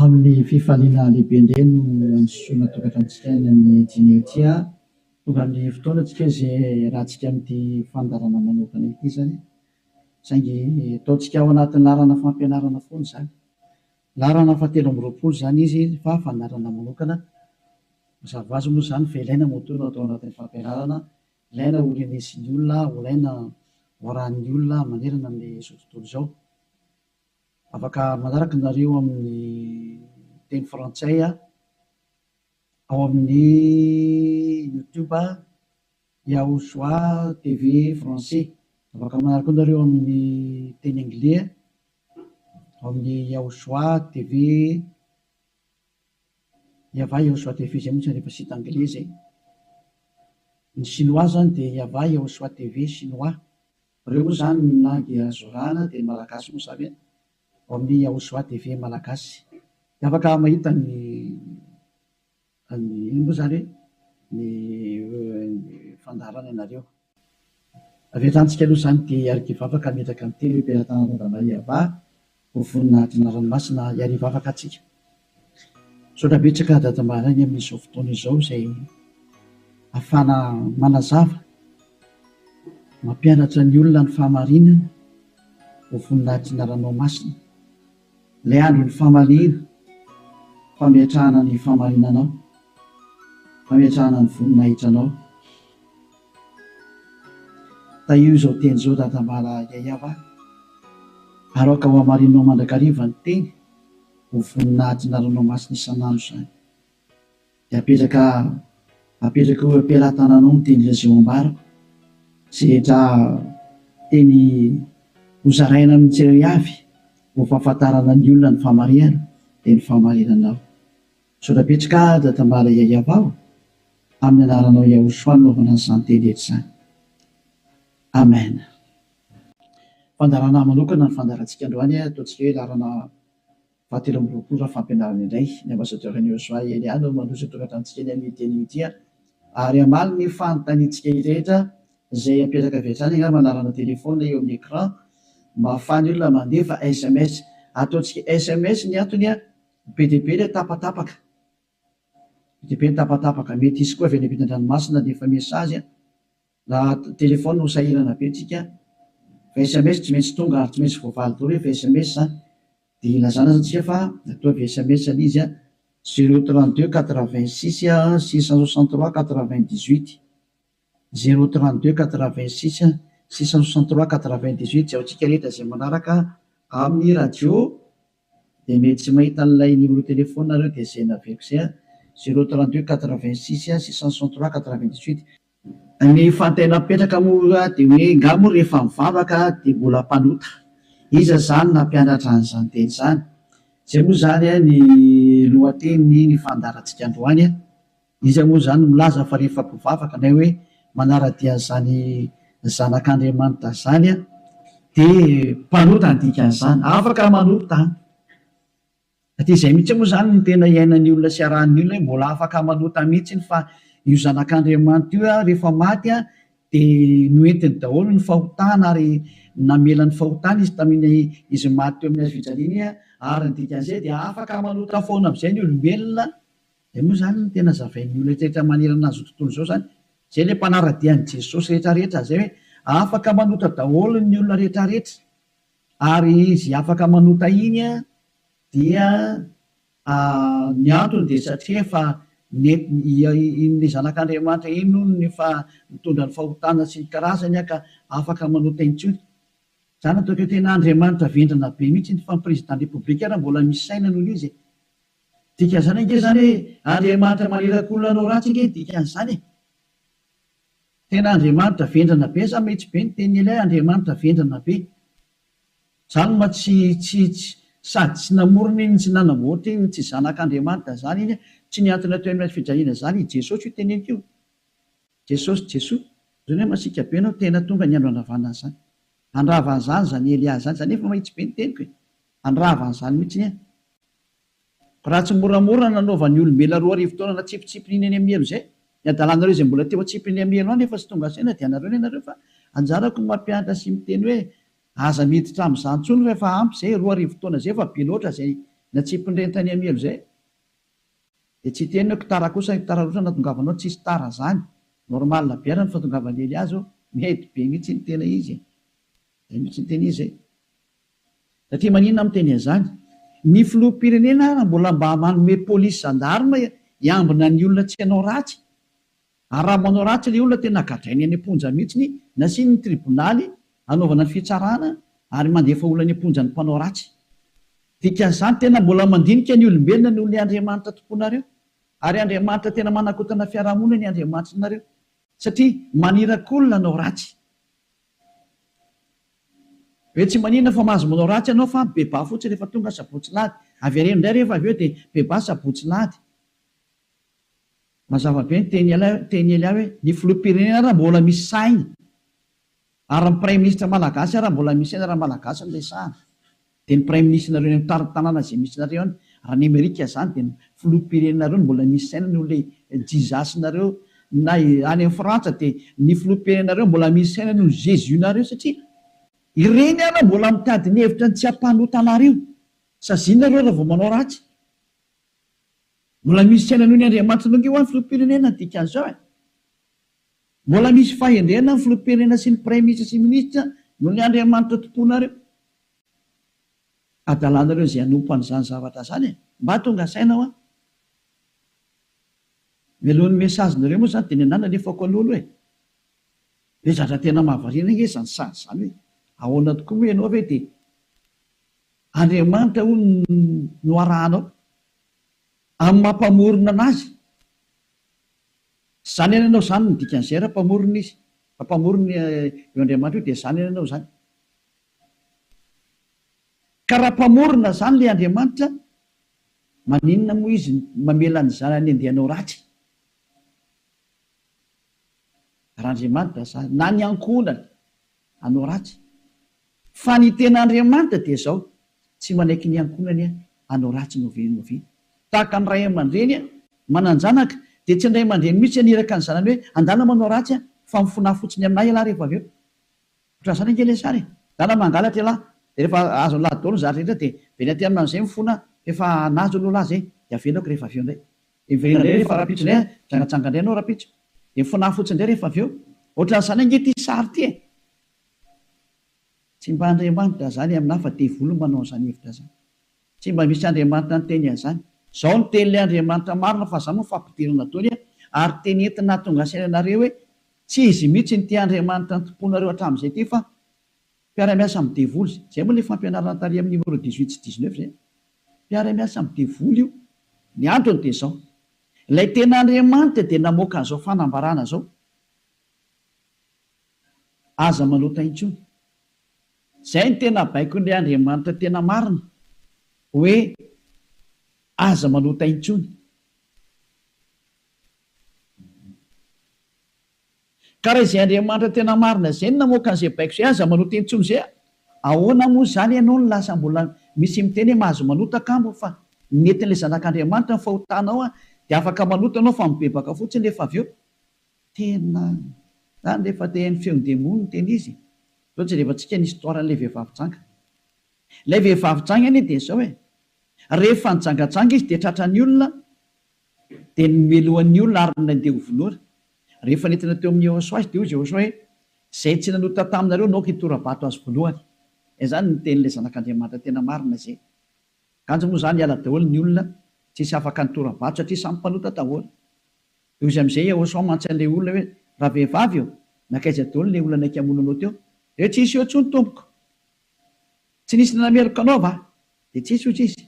Amin'ny fifaliana lehibe indray no andisoana tokantranontsika any amin'ny dîner ity. Tonga amin'ny fotoana tsika izay iarahantsika amin'ity fandaharana manokana ity izany. Saingy ataontsika ao anatin'ny laharana fampianarana foana izany. Laharana fahatelo amby 20 izany izy fa fandaharana manokana. Mazava ho azy moa izany fa ilaina moa no atao anatin'ny fampianarana, ilaina ho renesin'ny olona, ilaina ho arahin'ny olona manerana amin'izao tontolo izao. Afaka manaraka nareo amin'ny teny frantsay ao amin'ny YouTube Yahushua TV français. Afaka manaraka koa nareo amin'ny teny anglais ao amin'ny Yahushua TV Yahvah Yahushua TV izay mihitsy rehefa site anglais izay. Ny chinois zany dia Yahvah Yahushua TV chinois. Ireo moa izany ny langue azo arahana dia ny malagasy moa izany ao amin'ny Yahushua TV malagasy. Dia afaka mahita ny ny inona moa izany hoe ny fandaharana ianareo. Avy hatrany tsika aloha izany dia hiaraka hivavaka hametraka ny teny eo am-pelatanana Yahvah ho voninahitry ny anarany masina hiary hivavaka antsika. Misaotra betsaka Dada Maraina amin'izao fotoana izao izay ahafahana manazava, mampianatra ny olona ny fahamarinana ho voninahitry ny anaranao masina. Ilay andron'ny famaliana, fametrahana ny fahamarinanao, fametrahana ny voninahitranao. Tahio izao teny izao Dada Mara Yayava ary aoka ho hamarinao mandrakariva ny teny ho voninahitry ny anaranao masina isan'andro izany. Dia apetraka apetraka eo am-pelatananao ny teny izay ho ambarako, izay rehetra teny hozaraina amin'ny tsirairay avy ho fahafantarana ny olona ny fahamarihana dia ny fahamarinanao. Misaotra betsaka Dada Mara Yayava o! Amin'ny anaranao Yahushua no anaovana an'izany teny rehetra izany. Amen. Fandaharana manokana ny fandaharantsika androany, ataontsika hoe laharana fahatelo amby 20 raha fampianarana indray. Ny Ambassadeur an'i Yahushua Elia no mandroso ny tokantranontsika eny amin'ity anio ity ary hamaly ny fanontaniantsika rehetra izay apetraka avy hatrany angamba anarana téléphone eo amin'ny écran mba ahafahan'ny olona mandefa sms. Ataontsika sms ny antony, be dia be ilay tapatapaka. Be dia be ny tapatapaka. Mety hisy koa avy any ampitan-dranomasina handefa message. Raha téléphone ho sahirana be tsika. Fa sms tsy maintsy tonga ary tsy maintsy voavaly daholo rehefa sms zany. Dia ilazana zany tsika fa ataovy sms ilay izy an, zéro 32 86 663 98. Zéro 32 86 663 98 izay ho antsika rehetra izay manaraka amin'ny radio. Dia mety tsy mahita an'ilay numéro téléphone nareo dia izay naveriko izay an, zéro 32 86 663 98. Ny fanontaniana mipetraka moa dia hoe nga moa rehefa mivavaka dia mbola mpanota? Iza izany nampianatra an'izany teny izany? Izay moa izany ny lohatenin'ny ny fandaharantsika androany. Iza moa izany no milaza fa rehefa mpivavaka na hoe manara-dia an'izany zanak'Andriamanitra izany dia mpanota ny dikan'izany? Afaka manota an! Satria izay mihitsy moa izany no tena iainan'ny olona sy arahan'ny olona hoe mbola afaka manota mihitsy fa io zanak'Andriamanitra io rehefa maty dia noentiny daholo ny fahotana ary namela ny fahotana izy tamin'iny izy maty teo amin'ny hazo fijaliana iny ary ny dikan'izay dia afaka manota foana amin'izay ny olombelona. Izay moa izany no tena zavain'ny olona rehetra manerana an'izao tontolo izao izany. Izay ilay mpanara-dia an'i Jesosy rehetra rehetra izay hoe afaka manota daholo ny olona rehetra rehetra ary izy afaka manota iny dia ny antony dia satria efa nentiny iny zanak'Andriamanitra iny hono efa nitondra ny fahotana sy ny karazany ka afaka manota intsony. Izany ataoko hoe tena Andriamanitra vendrana be mihitsy iny fa ny président république ary mbola misy saina noho izy e. Dikan'izany ange izany hoe Andriamanitra maniraka olona hanao ratsy ange ny dikan'izany e. Tena Andriamanitra vendrana be, za mihitsy be ny tenin'i Elia Andriamanitra vendrana be. Zany ma tsy tsy tsy sady tsy namorona iny tsy nanamboatra iny tsy zanak'Andriamanitra zany iny tsy nihantona teo amin'ny hazo fijaliana zany i Jesosy io teneniko io. Jesosy Jesoa. Zany hoe masiaka be anao tena tonga ny andro handravana an'izany. Handrava an'izany zany Elia zany, zany efa mahitsy be ny teniko e. Handrava an'izany mihitsy anie. Raha tsy moramora nanaovan'ny olombelona 2000 taona natsipitsipiny eny amin'ny helo izay, ny adalanareo izay mbola teo atsipiny amin'ny helo any efa tsy tonga saina dia anareo ny anareo fa anjarako ny mampianatra sy miteny hoe aza miditra amin'izany intsony fa efa ampy izay, 2000 taona izay efa be loatra izay. Natsipin'ireny tany amin'ny helo izay. Dia tsy hiteny hoe tara kosa tara loatra nahatongavanao, tsisy tara zany. Normal be ary ny fahatongavan'i Elia zao. Mety be mihitsy ny tena izy e. Zay mihitsy ny tena izy e. Satria maninona aho miteny an'izany? Ny filoham-pirenena ary mbola mba manome polisy gendarme hiambina ny olona tsy hanao ratsy. Ary raha manao ratsy ilay olona tena gadrainy any am-ponja mihitsiny, nasiany ny tribonaly hanaovana ny fitsarana ary mandefa olona any am-ponja ny mpanao ratsy. Dikan'izany tena mbola mandinika ny olombelona noho ilay Andriamanitra tomponareo. Ary Andriamanitra tena manakotana fiarahamonina ny Andriamanitrinareo. Satria maniraka olona hanao ratsy. Hoe tsy maninona fa mahazo manao ratsy ianao fa mibebaha fotsiny rehefa tonga sabotsy lahady. Avereno indray rehefa avy eo dia mibebaha sabotsy lahady. Mazava be ny teny teny Elia hoe ny filoham-pirenena ara mbola misy saina ary ny praiminisitra malagasy ara mbola misy saina raha malagasy no resahana dia ny praiminisitrinareo any amin'ny tanàna izay misy nareo any raha ny Amerika izany dia ny filoham-pirenenareo no mbola misy saina noho ilay Jesus-nareo na any amin'ny Frantsa dia ny filoham-pirenenareo mbola misy saina noho ny Jesus-nareo satria ireny ara mbola mitady ny hevitra ny tsy hampanota anareo saziana nareo raha vao manao ratsy. Mbola misy saina noho ny Andriamanitra ange hoa ny filoham-pirenena ny dikan'izao e! Mbola misy fahendrena ny filoham-pirenena sy ny praiminisitra sy minisitra noho ny Andriamanitra tomponareo. Adalanareo izay hanompo an'izany zavatra izany e! Mba tonga saina hoa! Mialohan'ny message-nareo moa izany dia ny anah nalefako aloha aloha e! Be zatra tena mahavariana ange izany sary izany hoe ahoana tokoa moa ianao ve dia Andriamanitra hono no arahanao amin'ny maha mpamorona anazy. Izany anie ianao izany no dikan'izay raha mpamorona izy. Raha mpamorona io Andriamanitra io dia izany anie ianao izany. Ka raha mpamorona izany ilay Andriamanitra, maninona moa izy mamela ny zanany handeha hanao ratsy? Raha Andriamanitra izany, na ny ankohonany hanao ratsy. Fa ny tena Andriamanitra dia izao, tsy manaiky ny ankohonany hanao ratsy n'oviana n'oviana. Tahaka ny ray aman-dreny manan-janaka, dia tsy ny ray aman-dreny mihitsy haniraka ny zanany hoe, andana manao ratsy aho, fa mifonà fotsiny aminà ialahy rehefa avy eo. Ohatran'izany ange ilay sary e! Ndana mangalatra ialahy, dia rehefa azon'ilahy daholo ny zavatra rehetra dia miverina aty aminy amin'izay mifona fa efa nahazo aloha lahy izay, dia avelako rehefa avy eo indray. Dia miverina indray rehefa rahampitso indray an, mijangajanga indray ianao rahampitso. Dia mifonà fotsiny indray rehefa avy eo. Ohatran'izany ange ity sary ity e! Tsy mba Andriamanitra izany aminà fa devoly no manao an'izany hevitra izany. Tsy mba misy Andriamanitra niteny an'izany. Izao no tenin'ilay Andriamanitra marina fa izany moa fampidirana daholo an, ary teny entina hahatonga saina anareo hoe tsy izy mihitsy no tia Andriamanitra nitompoanareo hatramin'izay ity fa mpiara-miasa amin'ny devoly. Izay moa ilay fampianarana tary amin'ny numéro 18 sy 19 izay. Mpiara-miasa amin'ny devoly io. Ny antony dia izao. Ilay tena Andriamanitra dia namoaka an'izao fanambarana izao. Aza manota intsony. Izay no tena baikon'ilay Andriamanitra tena marina, hoe aza manota intsony. Ka raha izay Andriamanitra tena marina izay no namoaka an'izay baiko izay, aza manota intsony izay, ahoana moa izany ianao no lasa mbola misy miteny hoe mahazo manota kamo fa nentin'ilay Zanak'Andriamanitra ny fahotanao dia afaka manota ianao fa mibebaka fotsiny rehefa avy eo. Tena zany rehefa te haino feon-demony ny tena izy e! Zao jerevantsika ny histoire an'ilay vehivavy janga. Ilay vehivavy janga anie dia zao e! Rehefa nijangajanga izy dia tratran'ny olona dia nomelohan'ny olona ary nandeha ho vonoina. Rehefa nentina teo amin'i Yehosua izy dia hoy Yehosua hoe, Izay tsy nanota taminareo no aoka hitora-bato azy voalohany. Izany no tenin'ilay Zanak'Andriamanitra tena marina izay. Kanjo moa izany hiala daholo ny olona tsisy afaka nitora-bato satria samy mpanota daholo. Dia hoy izy amin'izay Yehosua mantsy an'ilay olona hoe, Ravehivavy ô, nankaiza daholo ilay olona naika hamono anao teo? Dia hoe, Tsisy eo intsony, tompoko. Tsy nisy nanameloka anao va? Dia tsisy, hoy izy.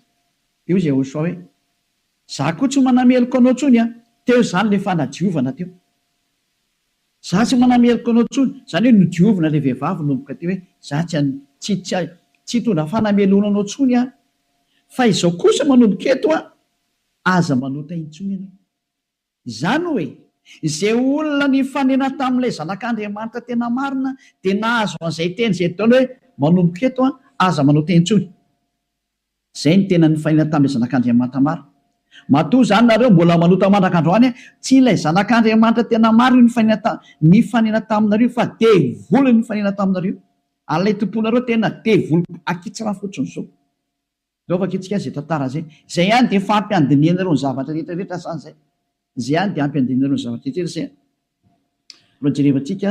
Dia hoy Yehosua hoe, Izaho koa tsy manameloka anao intsony an! Teo izany ilay fanadiovana teo. Izaho tsy manameloka anao intsony. Izany hoe nodiovina ilay vehivavy nanomboka teo hoe, Izaho tsy tsy tsy tsy hitondra fanamelohana anao intsony aho. Fa izao kosa manomboka eto an, aza manota intsony ianao. Izany hoe, izay olona nifanena tamin'ilay Zanak'Andriamanitra tena marina dia nahazo an'izay teny izay daholo hoe, manomboka eto an, aza manota intsony. Izay no tena nifanena tamin'ilay Zanak'Andriamanitra marina. Matoa izany nareo mbola manota mandrak'androany an, tsy ilay Zanak'Andriamanitra tena marina io nifanena nifanena taminareo fa devoly no nifanena taminareo. Ary ilay tomponareo tena devoly akitsirano fotsiny izao. Ndao vakintsika izay tantara izay. Izay ihany dia efa ampy handinihanareo ny zavatra rehetra rehetra izany izay. Izay ihany dia ampy handinihanareo ny zavatra rehetra rehetra izay. Mbola jerevantsika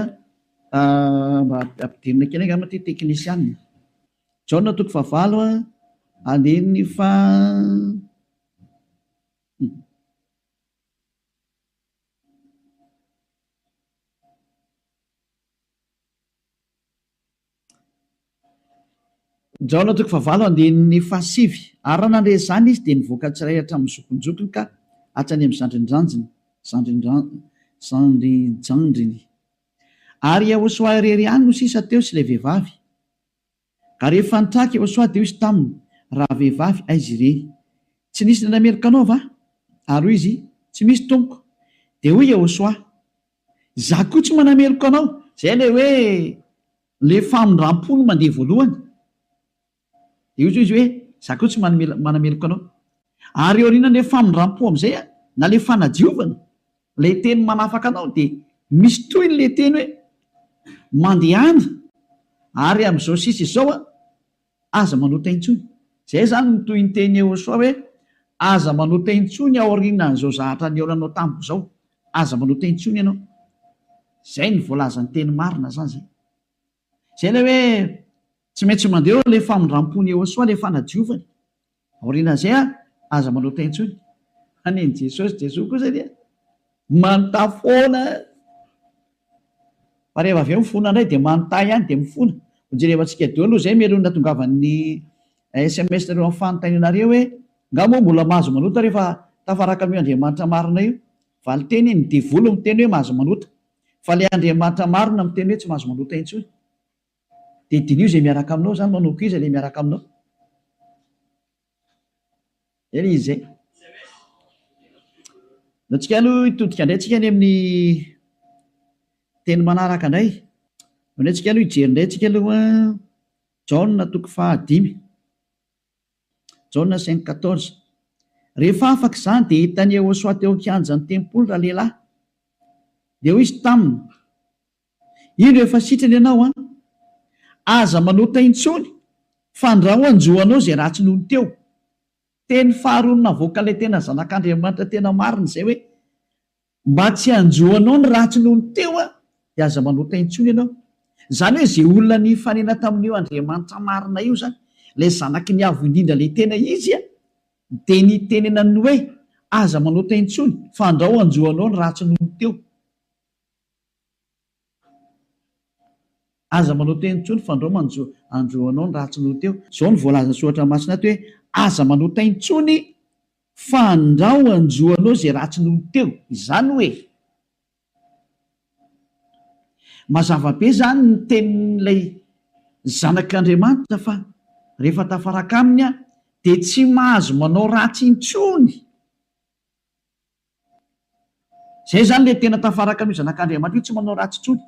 mba ampidirina kely angamba ity teknisianina. Jaona toko fahavalo andininy faha. Jaona toko fahavalo andininy fahasivy Ary raha nandre izany izy, dia nivoaka tsirairay hatramin'ny zokinjokiny ka hatrany amin'ny zandrindrandriny, zandrinjandriny. Ary Iehôsoa irery ihany no sisa teo sy ilay vehivavy. Ka rehefa nitraka Iehôsoa, dia hoy izy taminy, Ravehivavy, aiza ireny? Tsy nisy nanameloka anao va? Ary hoy izy, Tsy misy, Tompoko. Dia hoy Iehôsoa, Izaho koa tsy manameloka anao. Izay ilay hoe ilay famindram-po no mandeha voalohany. Dia hoy izy hoe, Izaho koa tsy manameloka anao. Ary aorianan'ilay famindram-po amin'izay, na ilay fanadiovana, ilay teny manafaka anao, dia misy tohiny ilay teny hoe, Mandehana, ary amin'izao sisa izao, Aza manota intsony. Izay izany no tohinteny Yehosua hoe, Aza manota intsony aorianan'izao zahatra nihaonanao tamiko izao. Aza manota intsony ianao. Izay no voalazan'ny teny marina izany izay. Izay ilay hoe tsy maintsy mandeha eo ilay famindram-pon'i Yehosua, ilay fanadiovany. Aorianan'izay an, aza manota intsony. Fa nen'i Jesosy, Jesoa kosa dia manontà foana. Fa rehefa avy eo mifona indray dia manontà ihany dia mifona. Hojerevantsika daholo aloha izay mialoha ny nahatongavan'ny sms nareo amin'ny fanontanianareo hoe nga moa mbola mahazo manota rehefa tafaraka amin'io Andriamanitra marina io? Valinteny, ny devoly miteny hoe mahazo manota. Fa ilay Andriamanitra marina miteny hoe tsy mahazo manota intsony. Dia diniho izay miaraka aminao izany, manomboka iza ilay miaraka aminao? Zay ilay izy zay. Ndao tsika aloha hitodika indray tsika any amin'ny teny manaraka indray. Ndao indray tsika aloha hijery indray tsika aloha Jaona toko fahadimy. Jaona 5:14. Rehefa afaka izany dia hitan'i Yehosua teo an-kianjan'ny tempoly ralehilahy. Dia hoy izy taminy, Indro efa sitrana ianao an! Aza manota intsony fa ndrao hanjo anao izay ratsy nony teo. Teny faharoa navoakan'ilay tena zanak'Andriamanitra tena marina izay hoe, mba tsy hanjo anao ny ratsy nony teo an, dia aza manota intsony ianao. Izany hoe izay olona nifanena tamin'io Andriamanitra marina io izany, ilay zanaky ny Avo Indrindra ilay tena izy an, dia nitenenany hoe, aza manota intsony fa ndrao hanjo anao ny ratsy nony teo. Aza manao teny intsony fandrao manjo andro anao ny ratsy noho teo. Zao no voalazan'ny soratra masina ato hoe aza manota intsony fandrao anjo anao izay ratsy noho teo. Izany hoe mazava be izany ny tenin'ilay zanak'Andriamanitra fa rehefa tafaraka aminy aho dia tsy mahazo manao ratsy intsony. Zay zany le tena tafaraka amin'io zanak'Andriamanitra io tsy manao ratsy intsony.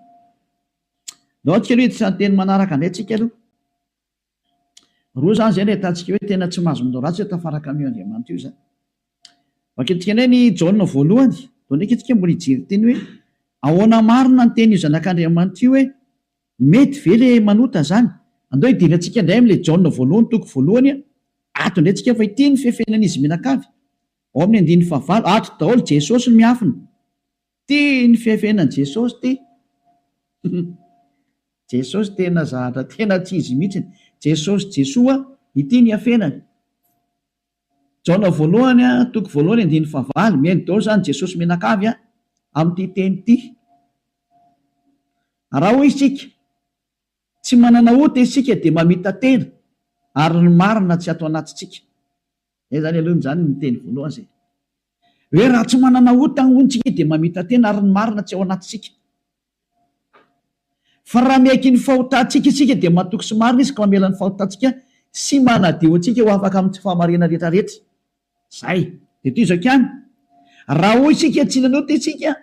Ndao tsika aloha hiditra ny teny manaraka indray tsika aloha. Roa zany zay no ahitantsika hoe tena tsy mahazo manao ratsy hoe tafaraka amin'io Andriamanitra io zany. Vakintsika indray ny Jaona voalohany. Ndao ndraiky tsika mbola hijery teny hoe ahoana marina ny tenin'io zanak'Andriamanitra io hoe mety ve le manota zany? Andao hidirantsika indray amin'ilay Jaona voalohany toko voalohany ato indray tsika fa ity ny fefenan'izy mianakavy. Ao amin'ny andininy fahavalo, ato daholo Jesosy no miafina. Ty ny fiafenan'i Jesosy ty. Jesosy tena zahatra tena tsy izy mihitsiny. Jesosy Jesoa, ity ny iafenany. Jaona voalohany toko voalohany andininy fahavalo, mihaino daholo izany Jesosy mianakavy amin'ity teny ity. Raha hoy isika, tsy manana ota isika dia mamita-tena ary ny marina tsy ato anatintsika. Zay zany aloha zany ny teny voalohany zay. Hoe raha tsy manana ota hono tsika dia mamita-tena ary ny marina tsy ao anatintsika. Fa raha miaiky ny fahotantsika isika dia matoky sy marina izy ka mamela ny fahotantsika sy manadio antsika ho afaka amin'ny tsy fahamarinana rehetra rehetra. Zay. Dia toy izao ihany. Raha hoy isika tsy nanota isika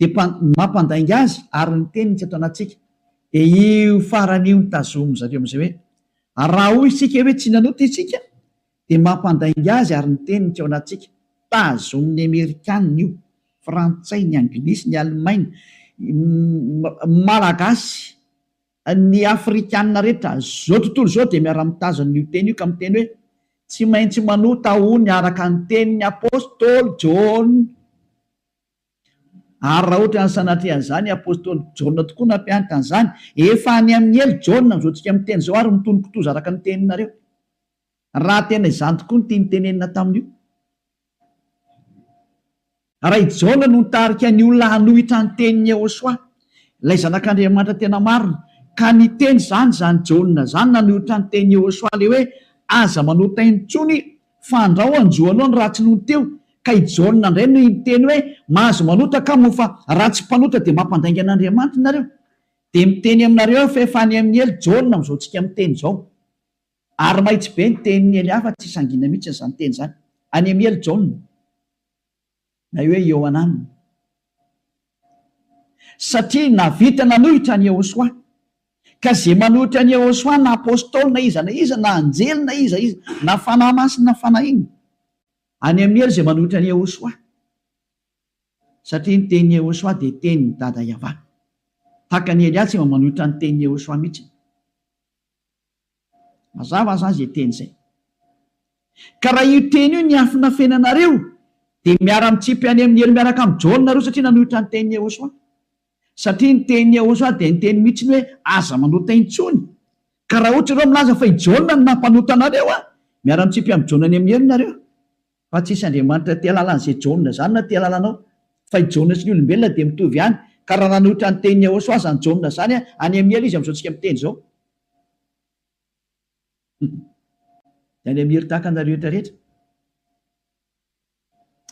dia mampandainga azy ary ny teniny tsy ato anatintsika. Dia io farany io no tazomin-dry zareo amin'izay hoe raha hoy isika hoe tsy nanota isika dia mampandainga azy ary ny teniny tsy ao anatintsika. Tazomin'ny Amerikanina io, Frantsay, ny Anglisy, ny Alemaina, Malagasy, ny Afrikanina rehetra, izao tontolo izao dia miara-mitazona io teny io ka miteny hoe. Tsy maintsy manota hono araka ny tenin'ny apostoly Jaona. Ary raha ohatra ny sanatria an'izany, apostoly Jaona tokoa nampianatra an'izany. Efa any amin'ny helo Jaona amin'izao tsika miteny izao ary mitono kitoza araka ny teninareo. Raha tena izany tokoa no tiany tenenina tamin'io. Raha i Jaona no nitarika ny olona hanohitra ny tenin'i Yehosua, ilay Zanak'Andriamanitra tena marina, ka niteny izany izany Jaona izany nanohitra ny tenin'i Yehosua ilay hoe aza manota intsony fa andrao hanjo anao ny ratsy nony teo, ka i Jaona indray no niteny hoe mahazo manota ka moa fa raha tsy mpanota dia mampandainga an'Andriamanitra nareo. Dia miteny aminareo aho fa efa any amin'ny helo Jaona amin'izao tsika miteny izao. Ary mahitsy be ny tenin'i Elia fa tsy sangiana mihitsy izany teny izany. Any amin'ny helo Jaona. Na hoe Iohanana. Satria nahavita nanohitra an'i Yehosua. Ka izay manohitra an'i Yehosua na apostoly na iza na iza na anjely na iza iza na fanahy masina na fanahy inona. Any amin'ny helo izay manohitra an'i Yehosua. Satria ny tenin'i Yehosua dia tenin'i Dada Yavah. Tahaka an'i Elia tsy mba manohitra ny tenin'i Yehosua mihitsy. Mazava zany zay teny zay. Ka raha io teny io niafinafenanareo dia miara mitsipy any amin'ny helo miaraka amin'i Jaona nareo satria nanohitra ny tenin'i Yehosua. Satria ny tenin'i Yehosua dia niteny mihitsy ny hoe aza manota intsony. Ka raha ohatra ianareo milaza fa i Jaona no nampanota anareo an, miara mitsipy amin'i Jaona any amin'ny helo nareo. Fa tsisy Andriamanitra te halala an'izay Jaona izany na te halala anao. Fa i Jaona sy ny olombelona dia mitovy ihany. Ka raha nanohitra ny tenin'i Yehosua izany Jaona izany an, any amin'ny helo izy amin'izao tsika miteny izao. Dia any amin'ny helo tahaka anareo rehetra rehetra.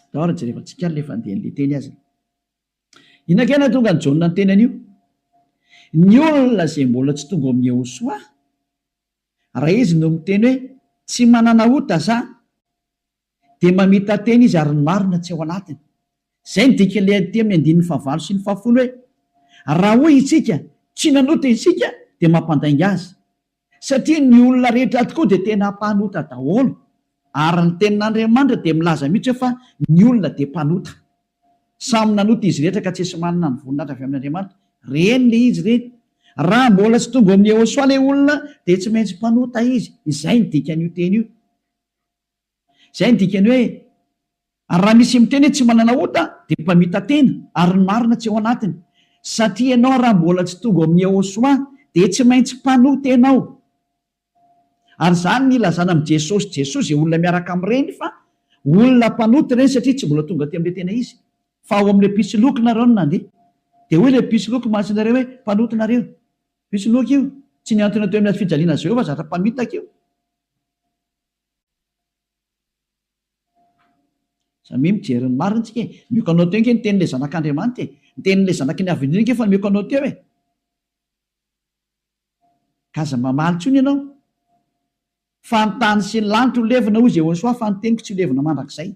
Ndao ary jerevantsika ary ilay fandehan'ilay teny aza. Inona kay nahatonga an'i Jaona niteny an'io? Ny olona izay mbola tsy tonga ao amin'i Yehosua, Raha izy no miteny hoe tsy manana ota za dia mamita-tena izy ary ny marina tsy ao anatiny. Izay no dikan'ilay aty amin'ny andininy fahavalo sy ny fahafolo hoe raha hoy isika tsy nanota isika dia mampandainga azy. Satria ny olona rehetra tokoa dia tena mpanota daholo ary ny tenin'Andriamanitra dia milaza mihitsy hoe fa ny olona dia mpanota. Samy nanota izy rehetra ka tsisy manana ny voninahitra avy amin' Andriamanitra. Reny le izy reny. Raha mbola tsy tonga ao amin' Yehosua le olona dia tsy maintsy mpanota izy. Izay ny dikan' io teny io. Izay ny dikany hoe, ary raha misy miteny hoe tsy manana ota dia mpamita-tena ary ny marina tsy ao anatiny. Satria ianao raha mbola tsy tonga ao amin' Yehosua dia tsy maintsy mpanota ianao. Ary izany ny ilazana amin'i Jesosy Jesoa izay olona miaraka amin'ireny fa olona mpanota ireny satria tsy mbola tonga aty amin'ilay tena izy fa ao amin'ilay mpisoloky nareo no nandeha. Dia hoy ilay mpisoloky mantsy nareo hoe mpanota nareo. Mpisoloky io. Tsy nihantona teo amin'ny hazo fijaliana Jehovah zatra mpamitaka io. Samia mijery ny marina tsika e. Mioko anao teo ange ny tenin'ilay zanak'Andriamanitra e. Ny tenin'ilay zanaky ny Avo Indrindra ange efa mioko anao teo e. Ka aza mamaly intsony ianao. Fa ny tany sy ny lanitra ho levona, hoy Jehosoa, fa ny teniko tsy ho levona mandrakizay.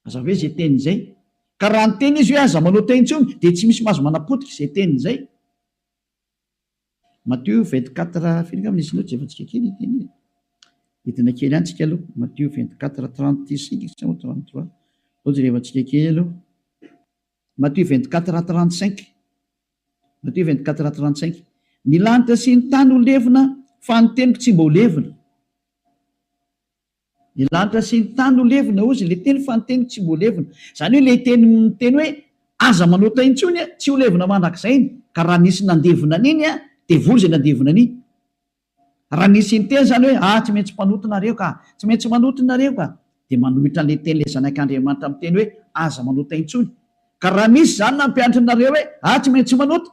Mazava be izay teniny izay. Ka raha niteny izy hoe aza manota intsony, dia tsy misy mahazo manapotika izay teniny izay. Matio 24, firy angamba nisy note jerevantsika kely ity anie. Hidina kely ihany tsika aloha. Matio 24, 35 sa 33. Aleo jerevantsika kely aloha. Matio 24 à 35 Matio 24 à 35 Ny lanitra sy ny tany ho levona, fa ny teniko tsy mba ho levona. Ny lanitra sy ny tany ho levona, hozy ilay teny, fa ny teniko tsy mba ho levona. Izany hoe ilay teny miteny hoe aza manota intsony, tsy ho levona mandrakizay iny. Ka raha nisy nandevona an'iny, devoly izay nandevona an'iny. Raha nisy niteny izany hoe, ah, tsy maintsy mpanota nareo ka, tsy maintsy manota nareo ka, dia manohitra an'ilay teny ilay Zanak'Andriamanitra miteny hoe, aza manota intsony. Ka raha misy izany nampianatra anareo hoe, ah, tsy maintsy manota,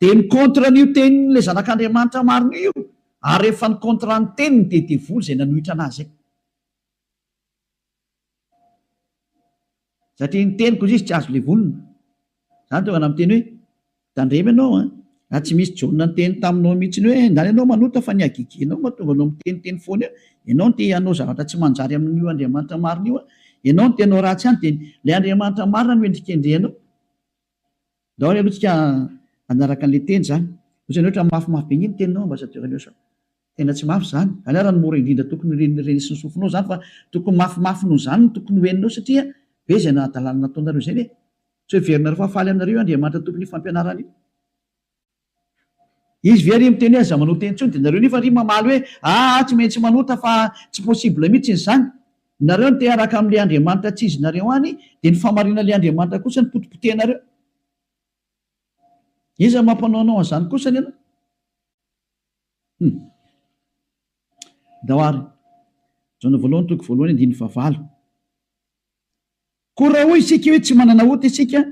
dia mi-contre an'io tenin'ilay Zanak'Andriamanitra marina io io, ary rehefa ni-contre ny teniny dia devoly izay nanohitra an'azy izay. Satria ny teniko izy tsy azo levonina. Zany tonga na miteny hoe tandremo ianao an! Raha tsy misy Jaona niteny taminao mihitsy hoe ndany ianao manota fa ny hagegenao mahatonga anao miteniteny foana eo, ianao no te hanao zavatra tsy manjary amin'io Andriamanitra marina io an! Ianao no te hanao ratsy any dia ilay Andriamanitra marina no endrikendrehanao. Ndao ary aloha tsika hanaraka an'ilay teny izany. Ohatrany ohatra mafimafy be nge ny teninao ambassadeur Léosa. Tena tsy mafy izany. Izany ara no mora indrindra tokony ho renesin'ny sofinao izany fa tokony mafimafy noho izany no tokony ho henonao satria be izay nahadalana nataonareo izay ve? Tsy heverinareo fa faly aminareo io Andriamanitra tompon'io fampianarana io? Izy ve ary miteny hoe aza manota intsony dia nareo nefa ry mamaly hoe aa tsy maintsy manota fa tsy possible mihitsy izany. Nareo no te hiaraka amin'ilay Andriamanitra tsy izy nareo any dia ny fahamarinan'ilay Andriamanitra kosa no potipotehinareo. Iza mampanao anao an'izany kosany ianao? Hum. Ndao ary. Jaona voalohany toko voalohany andininy fahavalo. Koa raha hoy isika hoe tsy manana ota isika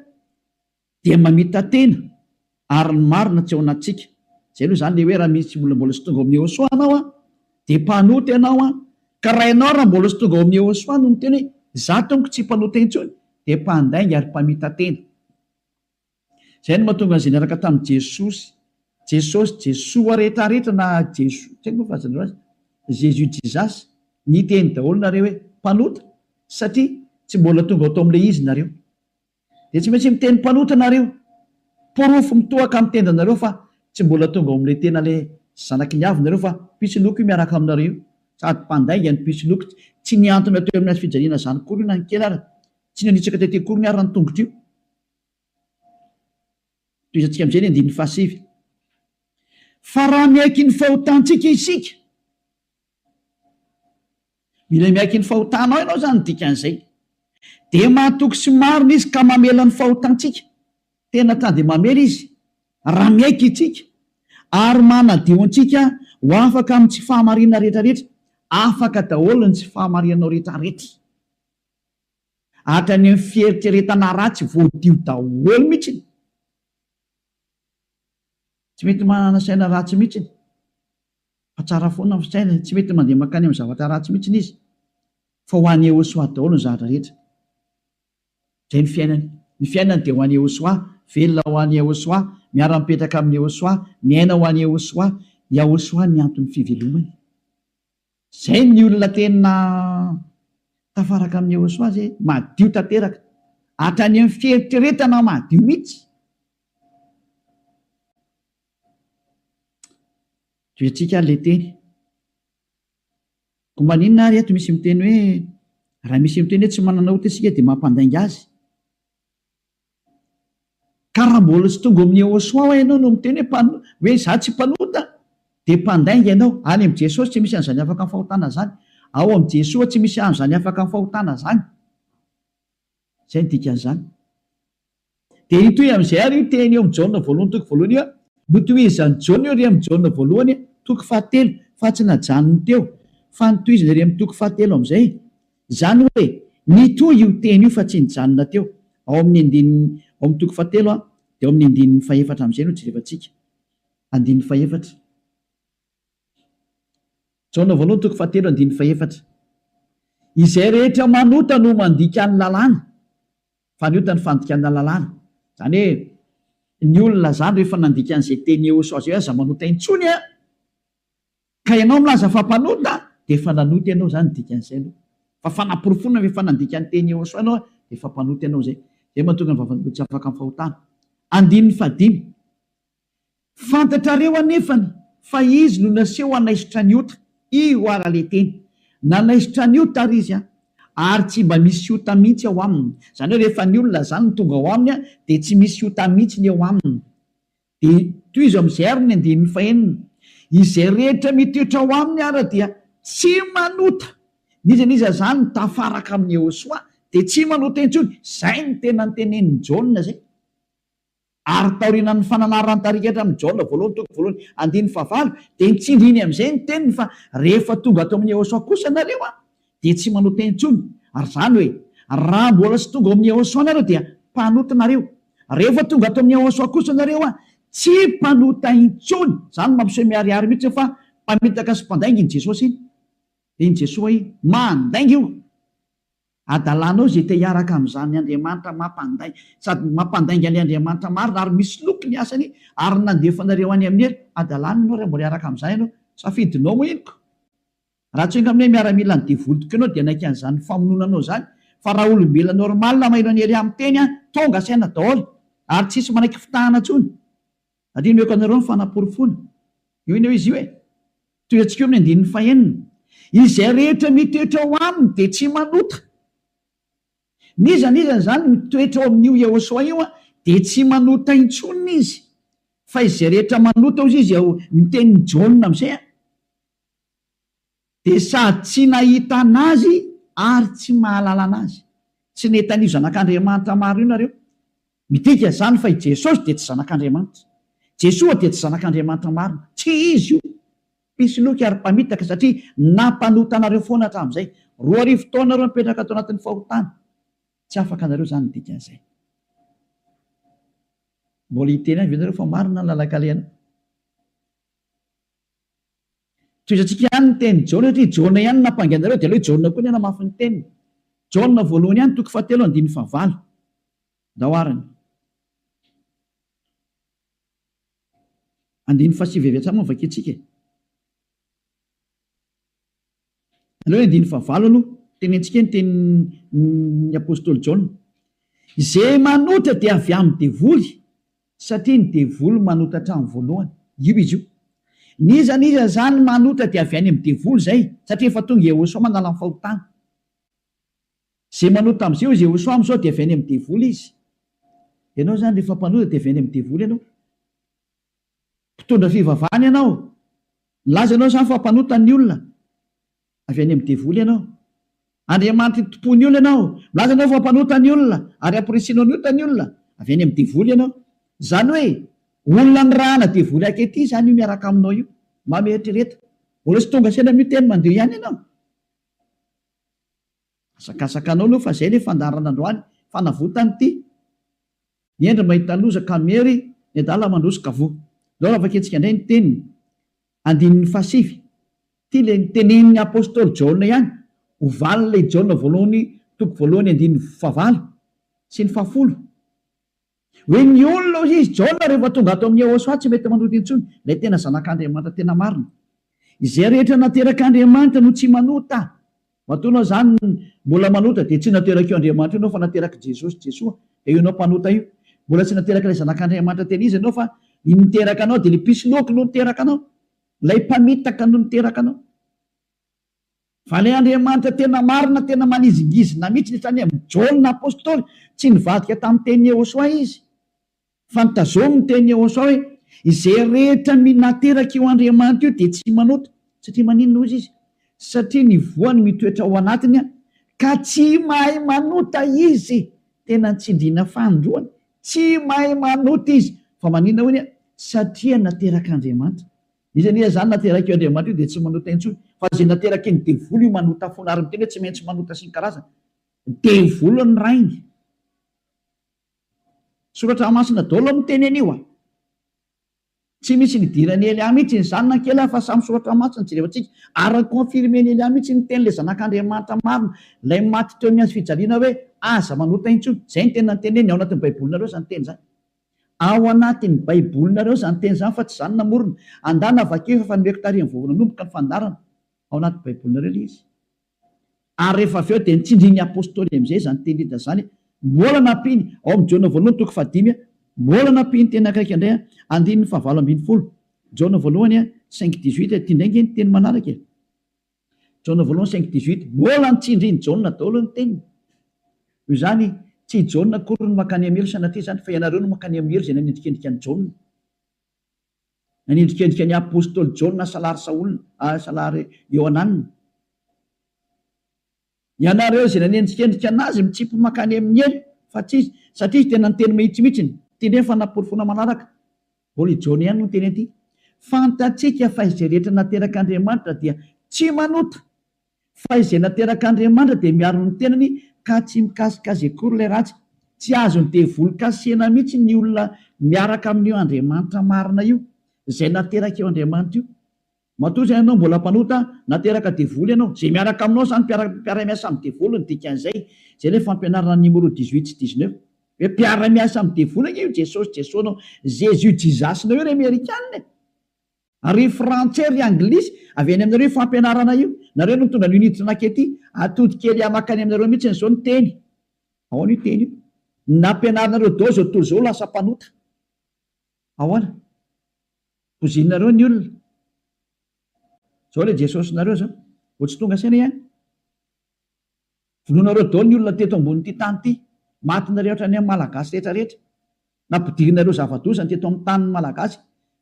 dia mamita-tena ary ny marina tsy ao anatintsika. Izay aloha izany ilay hoe raha misy olona mbola tsy tonga ao amin'i Yehosua ianao an, dia mpanota ianao an, ka raha ianao raha mbola tsy tonga ao amin'i Yehosua no miteny hoe izaho tompoko tsy mpanota intsony dia mpandainga ary mpamita-tena. Izay no mahatonga an'izay niaraka tamin'i Jesosy, Jesosy, Jesoa rehetrarehetra na Jeso, tsy haiko moa filazanareo azy, Jésus Jesus, niteny daholo nareo hoe mpanota satria tsy mbola tonga ao tao amin'ilay izy nareo. Dia tsy maintsy miteny mpanota nareo. Porofo mitohaka amin'ny tendanareo fa tsy mbola tonga ao amin'ilay tena ilay zanaky ny avo nareo fa mpisoloky io miaraka aminareo io. Sady mpandainga ny mpisoloky, tsy nihantona teo amin'ny hazofijaliana izany akory io na ny kely ara, tsy nanitsaka tety akory ny ara ny tongotra io. Tohizantsika amin'izay ny andininy fahasivy. Fa raha miaiky ny fahotantsika isika, mila miaiky ny fahotanao ianao izany ny dikan'izay, dia mahatoky sy marina Izy ka mamela ny fahotantsika. Tena ta dia mamela Izy raha miaiky isika ary manadio antsika ho afaka amin'ny tsy fahamarinana rehetrarehetra. Afaka daholo ny tsy fahamarinanao rehetrarehetra. Hatrany amin'ny fieritreretana ratsy voadio daholo mihitsiny. Tsy mety manana saina ratsy mihitsiny. Fa tsara foana ny fisainany, tsy mety mandeha mankany amin'ny zavatra ratsy mihitsiny izy. Fa ho an'i Yehosua daholo ny zavatra rehetra. Izay ny fiainany. Ny fiainany dia ho an'i Yehosua, velona ho an'i Yehosua, miara-mipetraka amin'i Yehosua, miaina ho an'i Yehosua. Yahosua ny anton'ny fivelomany. Zay ny olona tena tafaraka amin'i Yehosua zay, madio tanteraka, hatrany amin'ny fieritreretana madio mihitsy. Tohizantsika ary le teny. Koa maninona ary eto misy miteny hoe raha misy miteny hoe tsy manana ota isika dia mampandainga azy? Ka raha mbola tsy tonga ao amin'i Yehosua hoa ianao no miteny hoe mpano, hoe izaho tsy mpanota, dia mpandainga ianao. Any amin'i Jesosy tsy misy an'izany afaka amin'ny fahotana izany. Ao amin'i Jesoa tsy misy an'izany afaka amin'ny fahotana izany. Izay no dikan'izany. Dia hitohy amin'izay ary io teny eo amin'i Jaona voalohany toko voalohany io. Notohizan'i Jaona io ery amin'i Jaona voalohany toko fahatelo, fa tsy najanony teo, fa notohizany ery amin'ny toko fahatelo amin'izay. Izany hoe, nitohy io teny io fa tsy nijanona teo. Ao amin'ny andininy, ao amin'ny toko fahatelo dia ao amin'ny andininy fahefatra amin'izay no jerevantsika. Andininy fahefatra. Jaona voalohany toko fahatelo andininy fahefatra. Izay rehetra manota no mandika ny lalàna, fa ny ota ny fandikana lalàna. Izany hoe, ny olona izany rehefa nandika an'izay teny Yehosua izay hoe aza manota intsony an! Ka ianao milaza fa mpanota dia efa nanota ianao izany ny dikan'izay aloha. Fa fanaporofoana fa efa nandika ny teny Yehosua ianao dia efa mpanota ianao izay. Izay mahatonga ny vavan'olona tsy afaka amin'ny fahotana. Andininy fahadimy. Fantatrareo anefany fa izy no naseho hanaisotra ny ota. Io ara le teny. Nanaisotra ny ota ary izy an. Ary tsy mba misy ota mihitsy ao aminy. Izany hoe rehefa ny olona izany no tonga ao aminy an, dia tsy misy ota mihitsy ny eo aminy. Dia tohizo amin'izay ary ny andininy fahenina, Izay rehetra mitoetra ao aminy ara dia tsy manota. N'iza n'iza izany mitafaraka amin'i Yehosua dia tsy manota intsony. Izay no tena notenenin'i Jaona izay. Ary taorianan'ny fananaran'ny tarigetra amin'i Jaona voalohany toko voalohany andininy fahavalo dia nitsindriny amin'izay ny teniny fa rehefa tonga ato amin'i Yehosua kosa nareo an, dia tsy manota intsony. Ary izany hoe, raha mbola tsy tonga ao amin'i Yehosua nareo dia mpanota nareo. Rehefa tonga ato amin'i Yehosua kosa nareo an, tsy mpanota intsony. Izany no mampiseho miharihary mihitsy fa mpamitaka sy mpandainga iny Jesosy iny. Iny Jesoa iny. Mandainga io. Adalanao izay te hiaraka amin'izany Andriamanitra mampandainga, sady mampandainga an'ilay Andriamanitra marina ary misoloky ny asany ary nandefa anareo any amin'ny helo. Adalana ianao raha mbola hiaraka amin'izany ianao. Safidinao moa iny ko. Raha tsy angamba hoe miaramilan'ny devoly tokoa ianao dia hanaiky an'izany famonoana anao izany fa raha olombelona normal maheno an'i Elia miteny an, tonga saina daholo ary tsisy manaiky fitahana intsony. Satria nomeko anareo ny fanaporofoana. Io anie izy io e. Tohiantsika eo amin'ny andininy fahenina. Izay rehetra mitoetra ao aminy dia tsy manota. N'iza n'iza izany mitoetra ao amin'io Yehosua io dia tsy manota intsony izy. Fa izay rehetra manota hozy izy ao ny tenin'i Jaona amin'izay an, dia sady tsy nahita an'Azy ary tsy mahalala an'Azy. Tsy nahita an'io Zanak'Andriamanitra marina io nareo. Midika izany fa i Jesosy dia tsy Zanak'Andriamanitra. Jesoa dia tsy Zanak'Andriamanitra marina. Tsy Izy io. Mpisoloky ary mpamitaka satria nampanota anareo foana hatramin'izay. 2000 taona nareo nipetraka tao anatin'ny fahotana. Tsy afaka anareo izany ny dikan'izay. Mbola hiteny ihany ve nareo fa marina ny lalan-kalehanao? Tohizantsika ihany ny tenin'i Jaona satria Jaona ihany no nampangy anareo dia aleo i Jaona koa ny hanamafy ny teniny. Jaona voalohany ihany toko fahatelo andininy fahavalo. Ndao arany. Andininy fahasivy avy hatrany moa no vakintsika e. Aleo ny andininy fahavalo aloha, tenentsika ny tenin'ny apostoly Jaona. Izay manota dia avy amin'ny devoly, satria ny devoly manota hatramin'ny voalohany. Io izy io. N'iza n'iza izany manota dia avy any amin'ny devoly izay, satria efa tonga Yehosua manala ny fahotana. Izay manota amin'izay hoy Yehosua amin'izao dia avy any amin'ny devoly izy. Ianao izany rehefa mpanota dia avy any amin'ny devoly ianao. Mpitondra fivavahana ianao. Milaza ianao izany fa mpanota ny olona. Avy any amin'ny devoly ianao. Andriamanitry ny tompon'ny olona ianao. Milaza ianao fa mpanota ny olona ary amporisihinao ny ota ny olona. Avy any amin'ny devoly ianao. Izany hoe olona nirahana devoly ankehitriny izany io miaraka aminao io. Mba mieritrereta. Mbola tsy tonga saina amin'io teny mandeha ihany ianao. Asakasaka anao aloha fa izay ilay fandaharana androany. Fanavotana ity. Ny hendry mahita loza ka miery, ny adala mandroso ka voa. Ndao raha vakintsika indray ny teniny, andininy fahasivy. Ity ilay notenenin'ny apostoly Jaona ihany, ho valin'ilay Jaona voalohany toko voalohany andininy fahavalo sy ny fahafolo. Hoe ny olona hoy izy, Jaona rehefa tonga ato amin'i Yehosua tsy mety manota intsony, ilay tena zanak'Andriamanitra tena marina. Izay rehetra naterak'Andriamanitra no tsy manota. Matoa ianao izany mbola manota dia tsy naterak'io Andriamanitra io ianao fa naterak'i Jesosy, Jesoa, dia io ianao mpanota io. Mbola tsy naterak'ilay Zanak'Andriamanitra tena izy ianao fa ny niteraka anao dia ilay mpisoloky no niteraka anao. Ilay mpamitaka no niteraka anao. Fa ilay Andriamanitra tena marina, tena manizingizina mihitsy ny hatrany amin'i Jaona Apostoly, tsy nivadika tamin'ny tenin'i Yehosua izy. Fa nitazomy ny tenin'i Yehosua hoe, Izay rehetra nateraka io Andriamanitra io dia tsy manota. Satria maninona hozy izy? Satria ny voany mitoetra ao anatiny ka tsy mahay manota izy. Tena nitsindriana fanindroany. Tsy mahay manota izy. Fa maninona hoy ny? Satria naterak'Andriamanitra. Iza anie izany naterak'io Andriamanitra io dia tsy manota intsony. Fa izay nateraky ny devoly io manota foana ary miteny hoe tsy maintsy manota sy ny karazany. Devoly ny rainy. Soratra masina daholo miteny an'io a! Tsy misy nidiran'i Elia mihitsy izany na kely fa samy soratra masina jerevantsika ary ni-confirmer-n'i Elia mihitsy ny tenin'ilay zanak'Andriamanitra marina ilay maty teo amin'ny hazo fijaliana hoe aza manota intsony. Izay ny teny noteneniny ao anatin'ny baibolinareo izany teny izany. Ao anatin'ny baibolinareo izany teny izany fa tsy izaho no namorona. Andana vakio efa nomeko tarihan'ny vao nanomboka ny fandaharana. Ao anaty baibolinareo ilay izy. Ary rehefa avy eo dia nitsindrin'ny Apostoly amin'izay izany teny rehetra izany, mbola nampiany, ao amin'ny Jaona voalohany toko fahadimy, mbola nampiany teny akaiky indray, andininy fahavalo ambin'ny folo, Jaona voalohany cinq dix-huit, ity indray ange ny teny manaraka e, Jaona voalohany cinq dix-huit, mbola nitsindrin'i Jaona daholo ny teniny. Noho izany, tsy i Jaona akory no mankany amin'ny helo sanatria izany, fa ianareo no mankany amin'ny helo izay nanendrikendrika an'i Jaona. Nanendrikendrika ny apostoly Jaona salary Saola, salary Iohanana. Ianareo izay nanendrikendrika anazy mitsipy mankany amin'ny helo, fa tsy izy, satria izy tena niteny mahitsy mihitsiny. Ity indray ny fanaporofoana manaraka. Mbola i Jaona ihany no niteny an'ity. Fantatsika fa izay rehetra naterak'Andriamanitra dia tsy manota. Fa izay naterak'Andriamanitra dia miaro ny tenany ka tsy mikasika azy akory ilay ratsy. Tsy azon'ny devoly kasihina mihitsy ny olona miaraka amin'io Andriamanitra marina io, izay naterak'io Andriamanitra io. Matoa izany ianao mbola mpanota, nateraka devoly ianao. Izay miaraka aminao izany mpiara-miasa amin'ny devoly ny dikan'izay. Izay ilay fampianarana numéro dix-huit sy dix-neuf. Hoe mpiara-miasa amin'ny devoly ange io Jesosy Jesoa-nao, Jésus Jesus-nao io ry Amerikana e! Ry frantsay ry anglisy, avy any aminareo io fampianarana io. Nareo no nitondra an'io niditra nankety. Atody kely makany aminareo mihitsy izao ny teny. Ahoana io teny io? Nampianarinareo daholo izao tontolo izao ho lasa mpanota. Ahoana? Pozinareo ny olona. Izao ilay Jesosinareo izao. Vao tsy tonga saina ihany. Vonoinareo daholo ny olona teto ambonin'ity tany ity. Matinareo hatrany amin'ny Malagasy rehetra rehetra. Nampidirinareo zava-doza ny teto amin'ny tanin'ny Malagasy,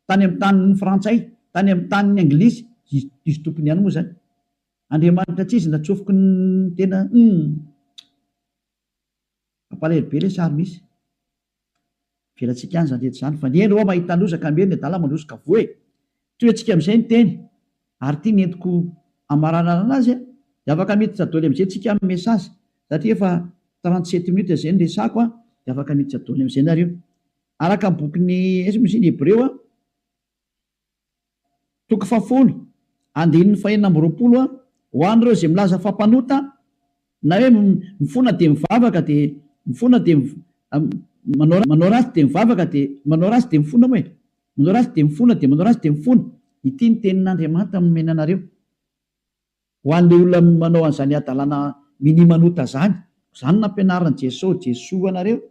tany amin'ny tanin'ny Frantsay, tany amin'ny tanin'ny Anglisy, izy izy tompony ihany moa izany. Andriamanitra tsy izy natsofoky ny tena humm. Mampalahelo be ilay sary misy. Avelantsika any izany rehetra izany fa ny hendry hoa mahita loza ka miery ny adala mandroso ka voa e! Tohiantsika amin'izay ny teny ary ity ny entiko hamaranana anazy a! Dia afaka miditra doly amin'izay tsika amin'ny message satria efa 37 minutes izay ny resako a! Dia afaka miditra doly amin'izay nareo. Araka ny bokin'ny aiza moa izy iny Hebreo a! Toko fahafolo, andininy fahenina amby 20 a, Ho an'ireo izay milaza fa mpanota, na hoe mifona dia mivavaka dia mifona dia manao manao ratsy dia mivavaka dia manao ratsy dia mifona moa e, manao ratsy dia mifona dia manao ratsy dia mifona. Ity ny tenin'Andriamanitra nomena anareo. Ho an'ilay olona manao an'izany hadalana minia manota izany, izany no nampianarin'i Jesoa, Jesoa anareo.